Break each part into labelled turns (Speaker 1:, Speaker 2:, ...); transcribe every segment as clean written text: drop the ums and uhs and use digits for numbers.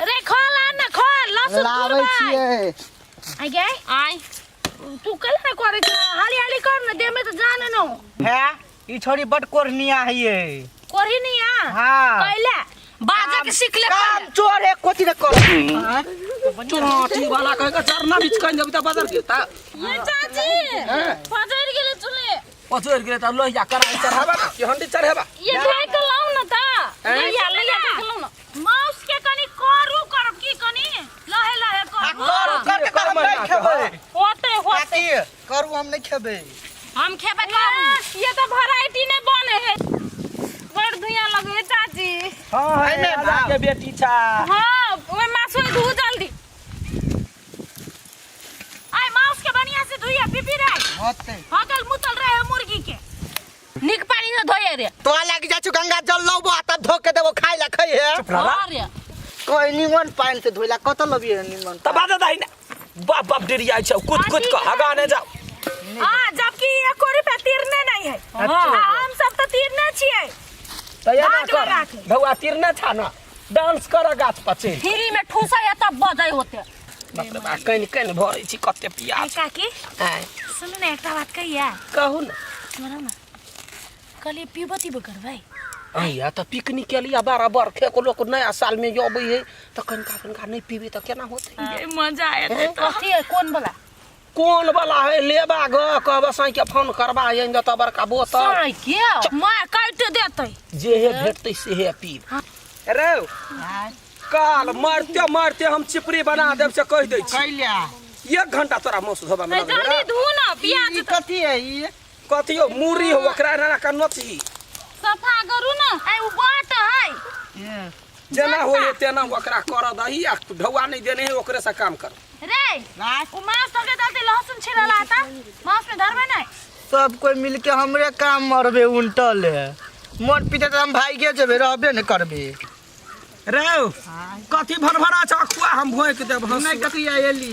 Speaker 1: रे खोल आ ना खोल लहसुन
Speaker 2: लाबै
Speaker 1: तुरबै
Speaker 2: छियै।
Speaker 1: आइ गे
Speaker 3: आय
Speaker 1: तू कल ना करे छ हाली हाली कर ना देह में तो जान न हो।
Speaker 2: है ई छोरी बड कोरनिया है ये।
Speaker 1: कोरी नहीं आ
Speaker 2: हाँ।
Speaker 1: पहले
Speaker 3: बाजा के सीख ले
Speaker 2: काम चोर है कोची ने कर।
Speaker 4: चोटी वाला कह के चरना बीच कहीं जब तक बदल गेल ता
Speaker 3: ये चाची पजर गेले चुले
Speaker 4: पजर गेल ता लोहिया कराई चढ़ाबा ना कि हंडी चढ़ाबा
Speaker 3: ये धोइ के लाउ न ता लैया लैया धोइ के लाउ न
Speaker 1: माउस के कनी करू करब की कनी लहे लहे
Speaker 2: आ
Speaker 1: करू
Speaker 2: करू कर के हम नहीं खेबै।
Speaker 3: होते होते
Speaker 2: काकी करू हम नहीं खेबै।
Speaker 3: हम खेबे करू ये तो वैरायटी नहीं बने है बड़ धुइया लगे है चाची
Speaker 4: हां
Speaker 2: एहिमे
Speaker 4: राजा
Speaker 2: भाव।
Speaker 4: के बेटी छा
Speaker 3: हाँ ओए मासु धू जल्दी
Speaker 1: आय माउस के बढ़िया से धुइया पीपी रे
Speaker 2: होते।
Speaker 1: हगल मुतल रहे मुर्गी के
Speaker 3: निक पानी से धोए रे
Speaker 2: तो लागी जा छु गंगा जल लौबो आ तब धो के देबो खाइ ला खइ है।
Speaker 3: अरे
Speaker 2: कोई निमन पानि से धोइला कत लबिए निमन।
Speaker 4: तब बाजा दाई ना बाप बाप डेरी आई छौ कूद कूद के हगा ने जाओ
Speaker 1: हां जबकि एको रुपया तीरने नहीं है
Speaker 3: हाँ।
Speaker 1: आ, हम सब तो तीरने छियै
Speaker 4: तैयार
Speaker 1: भाग
Speaker 4: कर
Speaker 1: लगा के।
Speaker 4: भौआ तीरने छा ना डांस कर गाछ पर चढ़ि
Speaker 3: फ्री में ठूसा या तब बजै होते
Speaker 4: बाप रे बाप कनि कनि भरै छी कते
Speaker 1: आय
Speaker 4: पियाज
Speaker 1: काकी
Speaker 4: आय
Speaker 1: सुनू ने एकटा बात कहिया
Speaker 4: कहू ने
Speaker 1: सुनू ने कहलिए पीबो तीबो करबै
Speaker 4: आइया तऽ पिकनिक के लिए बारह बरखे को लोग नया साल में अबै है तऽ कनिका कनिका नहि पीबै तऽ केना होतै
Speaker 3: ये मजा आयत
Speaker 1: कथी है कोन वाला
Speaker 4: कोन वाला है लेबा ग कहब साँइ के फोन करबा आनि देतऽ बड़का बोतल
Speaker 1: साँइ के मार काटि देतै
Speaker 4: जे हे भेटतै सेहे पीब रे काल मारते मारते हम चिपरी बना देब से कहि दै छी
Speaker 2: कैला
Speaker 4: एक घंटा तोरा मासु धोबा में लगलै
Speaker 3: जल्दी
Speaker 4: रे।
Speaker 3: धू ना प्याज
Speaker 2: ई कथी है ई?
Speaker 4: कथी हो मूरी हो ओकरा एना का नोचही
Speaker 3: सफा करू ना
Speaker 1: आय उ बाट है
Speaker 4: जेना होइए तेना ओकरा कर दही आ ढौआ नहि देने है ओकरे से काम कर
Speaker 1: रे उ मांस धोके दलते लहसुन छिलल आता मांस में धरबै नहीं
Speaker 2: सब कोई मिलके हमरे काम मरबे उल्टल है। मन पीते तऽ हम भाइगे जेबे रहबे ने करबे।
Speaker 4: रे कथी भरभरा छ खुआ हम भोंक देब हंसुआ।
Speaker 2: नहीं कथी एली।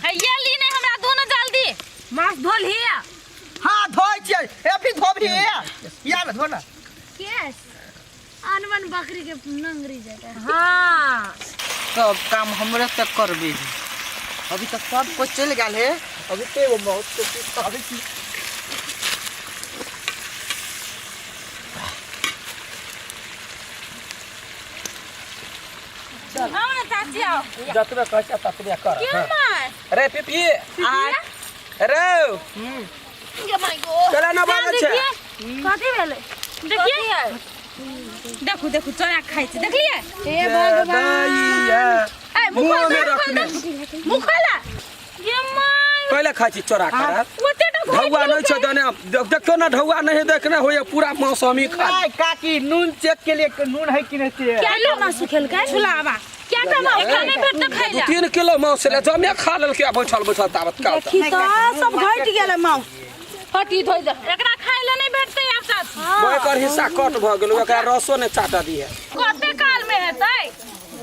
Speaker 3: है ये ली नहीं हमरा धू ना जल्दी
Speaker 1: मांस धोल हिया
Speaker 2: हाँ धोइ छियै ए फिर धोबी या ना धो ना।
Speaker 5: केस अनवन बकरी के नंगरी जाता
Speaker 1: हाँ
Speaker 2: सब काम हमरे से करबे। अभी तक सब कोई चल गेल है अभी ते वो बहुत के अभी की
Speaker 3: आओ ना चाची आओ
Speaker 4: जतबे कहै छै ततबे कर
Speaker 3: क्यों
Speaker 4: हाँ।
Speaker 3: मार
Speaker 4: रे पिपी
Speaker 2: आ
Speaker 4: रे
Speaker 3: ये my गो
Speaker 4: चला ना बाजै छै
Speaker 1: कथी भेलै
Speaker 3: देखिए देखू देखू चोरा खाइ छै देखलिए
Speaker 5: हे भगवान
Speaker 4: दैया
Speaker 1: ए मुँह
Speaker 4: मुँह में
Speaker 1: खोल
Speaker 4: रखने
Speaker 1: मुँह खोला
Speaker 3: ये my
Speaker 4: पहिले खाइ छी चोरा कर
Speaker 3: ओते टा
Speaker 4: ढौआ नहि छै देने देखियौ ने ढौआ नहि देखने होइए पूरा मौसमी खा
Speaker 2: नहीं काकी नून चेक के लिए नून है कि नहीं से
Speaker 1: क्या टा मासु खेलकै
Speaker 3: छुलावा क्या टा मासु खाने भेट त खाइ
Speaker 4: दू
Speaker 3: जा
Speaker 4: तीन किलो मांस ले जमे खा लेलकै आ बैठल बैठल ताबत काल तक
Speaker 6: देखी तऽ सब घटि गेलै माउस
Speaker 3: हटी धोइ दे एकरा खाइ ले नहीं भेटतै आब चाची
Speaker 4: एकर हिस्सा कट भऽ गेल एकरा रसो नहि चाटऽ दिहे
Speaker 3: कते काल में हेतै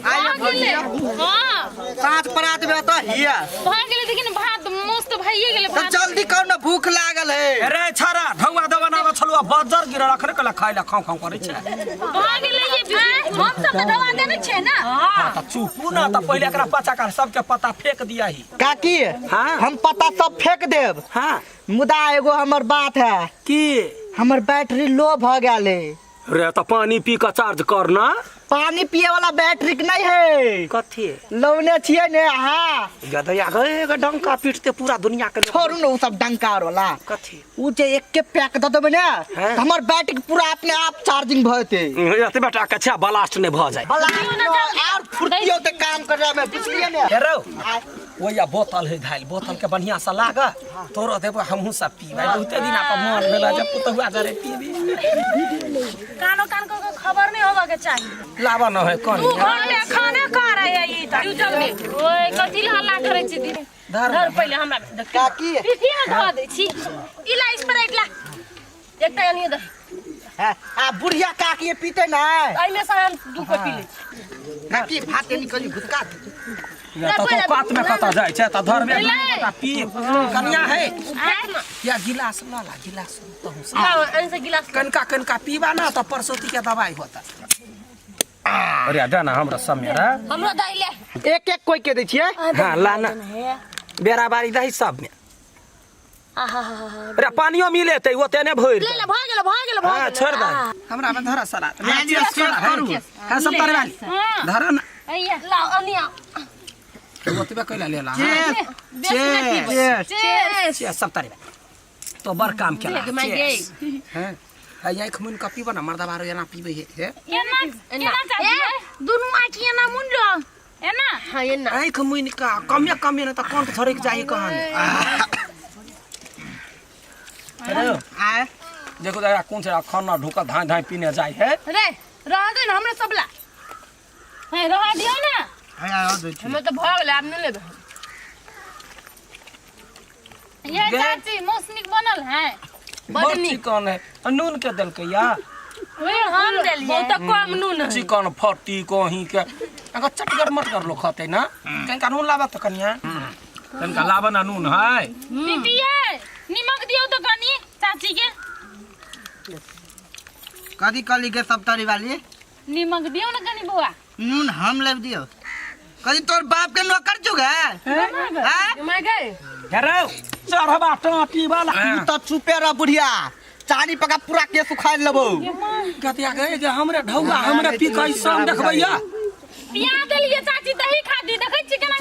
Speaker 2: आइए
Speaker 3: भऽ गेलै हाँ
Speaker 2: साँझ परात में तो हिया
Speaker 3: भऽ गेलै लेकिन भात मस्त भइए गेलै
Speaker 2: तो
Speaker 3: भात
Speaker 2: जल्दी करो ना भूख लागल है
Speaker 4: अरे छारा ढौआ दबा नामे छलुआ बजर गिरल अखने कला खाइ ला खाऊ खाऊ करै छै
Speaker 3: भऽ गेलै ये
Speaker 1: हम सब तऽ दवा देने छियै ना
Speaker 4: हाँ, तऽ चुपू ना तऽ पहिले एकरा पचा कर सबके पता फेंक दियाही
Speaker 2: काकी
Speaker 4: हाँ।
Speaker 2: हम पता सब फेंक देब
Speaker 4: हाँ
Speaker 2: मुदा एगो हमर बात है
Speaker 4: की
Speaker 2: हमर बैटरी लो भ गेल है
Speaker 4: रे तऽ पानी पी कऽ चार्ज कर ना
Speaker 2: पानी पिए वाला बैटरी नहीं है
Speaker 4: कथी
Speaker 2: लौने छियै ने अहाँ
Speaker 4: गदैया गए ग डंका पीटते पूरा दुनिया के लोग।
Speaker 2: छोड़ू ने उ सब डंका आर वाला
Speaker 4: कथी
Speaker 2: उ जे एके पैक दऽ देबै ने
Speaker 4: हाँ।
Speaker 2: तऽ हमर बैटरी पूरा अपने आप चार्जिंग भऽ जेतै
Speaker 4: एतबे टा के छै ब्लास्ट नहि भऽ जाय
Speaker 2: आर फुर्ती होते काम करे में बुझलियै ने
Speaker 4: हे रौ ओया बोतल है धाइल बोतल के बढ़िया से लाग तोरो देबो हमहूँ सब पीबै बहुते दिन पर मन भेल जे पुतहुआ जरे पीबी
Speaker 1: कानो कान को खबर नहीं होवा के चाहिए
Speaker 4: लाबऽ न है
Speaker 1: दू
Speaker 4: कनी
Speaker 1: घंटे खाने खा रहे है ई
Speaker 3: तू जल्दी ओए कथी ला हल्ला करै छी दीदी
Speaker 4: धर
Speaker 3: धर पहिले हमरा देख
Speaker 2: काकी
Speaker 3: पीठी में धऽ दै छी
Speaker 1: इला स्प्राइट ला
Speaker 3: एकटा एनिए दे
Speaker 2: हाँ, आ बुढ़िया काकी पीते ना
Speaker 3: एहिमे से हम दू को पी लै छी
Speaker 2: काकी भात निकली भुतका
Speaker 4: या तऽ तो कात में कतऽ जाइ छै तऽ धरबे
Speaker 3: भेलै।
Speaker 4: पी कनिया है या गिलास लऽ ला गिलास तहूँ से
Speaker 3: लाओ एने से गिलास
Speaker 4: कनिका कनिका पीबा ना तऽ परसौती के दवाई होता अरे दे ना हमरा सब मेरा
Speaker 1: हमरो दही ले
Speaker 2: एक एक कोई के दै छियै
Speaker 4: हाँ ला ना बेरा बारी दही सब में अरे पानियो मिले ते ओते ने भरि
Speaker 1: ले ले भ गेल भ गेल भ
Speaker 4: हाँ
Speaker 1: गेल
Speaker 4: छोड़ दे हमरा में धरा सलाद
Speaker 2: हाँ, जी, करू।
Speaker 4: हाँ सब तरह वाली धरा ना
Speaker 3: अइया
Speaker 1: लाओ अनिया
Speaker 4: ओतबे कैला लेला हाँ
Speaker 2: चेस चेस
Speaker 1: चेस
Speaker 4: चेस सब तरह तो बड़ काम केला चेस हैं है आँख मुन का पीबा ना मर्दा बारो एना पीबे हे हे
Speaker 3: केना केना चाची
Speaker 1: ए दुनू आँखि एना मुन लो
Speaker 3: एना
Speaker 1: हां एना
Speaker 4: आँख मुन का कमे कमे ना त कंठ झरक जाई कहन हेलो
Speaker 2: आय
Speaker 4: देखो दादा कौन से खाना ढुका धाय धाय पीने जाए है
Speaker 1: रे रह दे ना हमरा सबला
Speaker 3: है रह दियो ना
Speaker 2: है आ दै छी
Speaker 1: हमर तऽ भऽ गेलै आब नहि लेबै
Speaker 3: ये चाची मौस नीक बनल है
Speaker 4: बड़ चिकन है आ नून के देलकै या
Speaker 3: ओए हम देलिए
Speaker 1: बहुत कम नून है
Speaker 4: चिकन फटी कहीं के अगर चटगर मटगर लोग खते ना कहीं नून लाबा तो कनिया तनका लाबा ना नून है
Speaker 3: दीदी निमक दियो तो कनी चाची के
Speaker 2: कदी कली के सब तरी वाली
Speaker 3: निमक दियो ना कनी बुआ
Speaker 2: नून हम लेब दियो कदी तोर बाप के नौकर जुग है हैं?
Speaker 1: मैं गए
Speaker 4: हेरो चढ़बा टाटी वाला
Speaker 2: तू तो चुपे रह बुढ़िया चारी पका पूरा केस उखाड़ लेबो
Speaker 4: कतिया गए जे हमरे ढौआ हमरे पी के शाम देखबैया
Speaker 3: पिया देलिए चाची दही खा दी देखै छी केना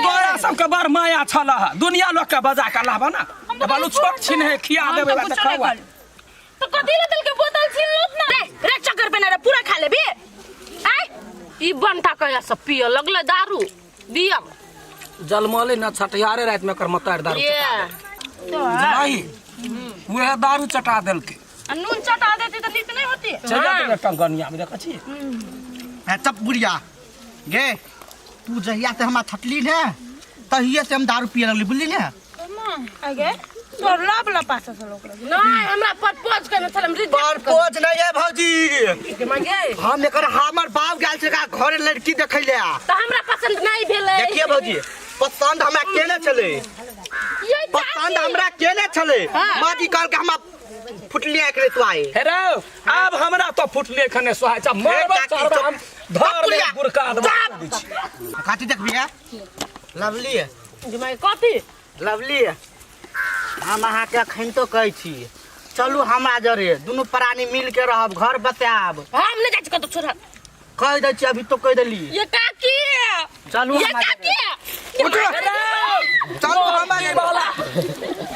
Speaker 4: तोरा सबके बड़ माया छल है दुनिया लोग के बजा के लाबा ना बालू छोट छिन है खिया देबै त खावा
Speaker 3: तो कथी ले देलके बोतल छीन लूत ना
Speaker 1: रे रे चक्कर पे ना रे पूरा खा लेबी आय ई बंटा कया सब पिय लगले दारू बियर
Speaker 4: जलमले न छठियारे रात में कर मतार दारू
Speaker 1: ये
Speaker 4: नहीं वह दारू चटा देलके
Speaker 1: आ नून चटा देती तो नीक नहीं होती
Speaker 4: चल जाते टंगनिया में देखै छी
Speaker 2: है चप बुढ़िया गे तू जहिया से हमरा छटली ने तहिए से हम दारू पिए लगली बुझली ने
Speaker 6: आगे तोर लब लपासा से लोक लगे
Speaker 1: नहीं हमरा प्रपोज करने छल हम रिजेक्ट
Speaker 2: प्रपोज नहीं है भौजी
Speaker 1: मांगे
Speaker 2: हम एकर हमर बाप गेल छै एकरा घरे लड़की देखै ले
Speaker 1: तो हमरा पसंद नहीं भेलै
Speaker 2: देखिए भौजी पसंद हमरा केने छलै
Speaker 1: ये
Speaker 2: पसंद हमरा केने छलै माँ जी कहलकै हमरा फुटली आँखि रे तू आए
Speaker 4: हे रौ आब हमरा तो फुटले खने सोहाय छ मरब
Speaker 2: काकी,
Speaker 4: चढ़ब हम धर ले
Speaker 2: बुढ़िया,
Speaker 4: गुरका दबा दै छी
Speaker 2: काटी देखबी है लवली है
Speaker 1: मांगे कथी
Speaker 2: लवली हम अहाँके अखन तो कहै छी चलू हमरा जरे दुनू प्राणी मिल के रहब घर बसायब
Speaker 1: हम नहीं जाइ छी कतौ छोड़
Speaker 2: कहि दै छी अभी तो कहि देली
Speaker 1: ये काकी
Speaker 2: चलू
Speaker 1: ये
Speaker 2: हमरा
Speaker 1: काकी
Speaker 2: जरे उठो चलू हमरा जरे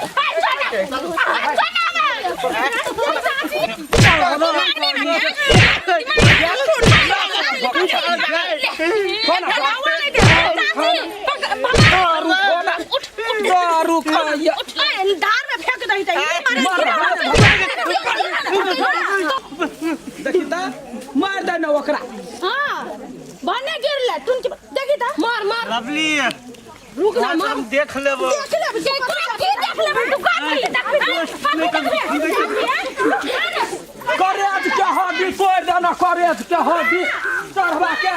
Speaker 4: दारू खाइया
Speaker 6: धार में फेंक दही त
Speaker 4: देखी त मार दे ना ओकरा
Speaker 1: हां
Speaker 6: भने गिरले तुन के देखी त
Speaker 1: मार मार
Speaker 2: लवली
Speaker 1: रुक ना मार
Speaker 2: हम देख लेबो
Speaker 6: देख ले
Speaker 1: के की देख लेबै तू काकी देखबे
Speaker 4: करेज के हड्डी तोड़ देना करेज के हड्डी चढ़वा के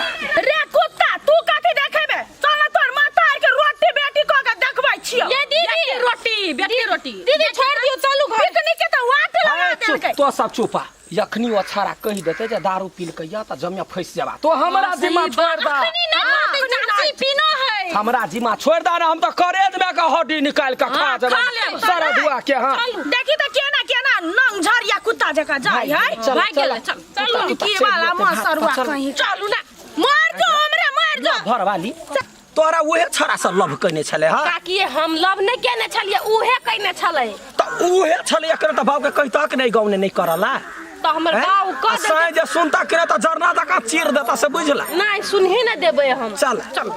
Speaker 6: रे कुत्ता तू कथी देखेबे चल ना तोर माता के रोटी बेटी क के देखबै छियो
Speaker 3: ये दीदी
Speaker 1: रोटी बेटी रोटी
Speaker 3: दीदी छोड़ दियो चलू घर
Speaker 6: पिकनिक के त वाट लगा
Speaker 4: ए, चुप
Speaker 6: देलकै
Speaker 4: तो सब चुपा यखनी ओ छाड़ा कहि देते जे दारू पीलकै या त जमिया फंसि जेबा तो हमरा जिम्मा छोड़ दा
Speaker 3: अखनी ना होतै चाची पीना है
Speaker 4: हमरा जिम्मा छोड़ दा ना हम त करेज में के हड्डी निकाल के खा जेबा
Speaker 1: खा लेब।
Speaker 4: सारा दुआ के हां
Speaker 6: देखी त केना केना नंग झरिया कुत्ता जका जाय है
Speaker 4: चल
Speaker 1: भाग गेलै चल
Speaker 4: चल
Speaker 6: की वाला मसरुआ कहीं
Speaker 1: चलू ना
Speaker 6: मार जो हमरे मार जो
Speaker 4: घरवाली तोरा उहे छड़ा से लव कने छले हां
Speaker 1: काकी हम लव नहीं केने छलिए उहे कइने छलै
Speaker 4: त उहे छले एकर त बाप के कहितक नहीं गाँव ने नहीं करला
Speaker 1: तो हमर
Speaker 4: हैं?
Speaker 1: बाऊ
Speaker 4: आ
Speaker 1: कह
Speaker 4: साँझ जे सुनता के त जरना दका चीर देता से बुझला
Speaker 1: नहीं सुनही ना देबै हम
Speaker 4: चल
Speaker 1: चल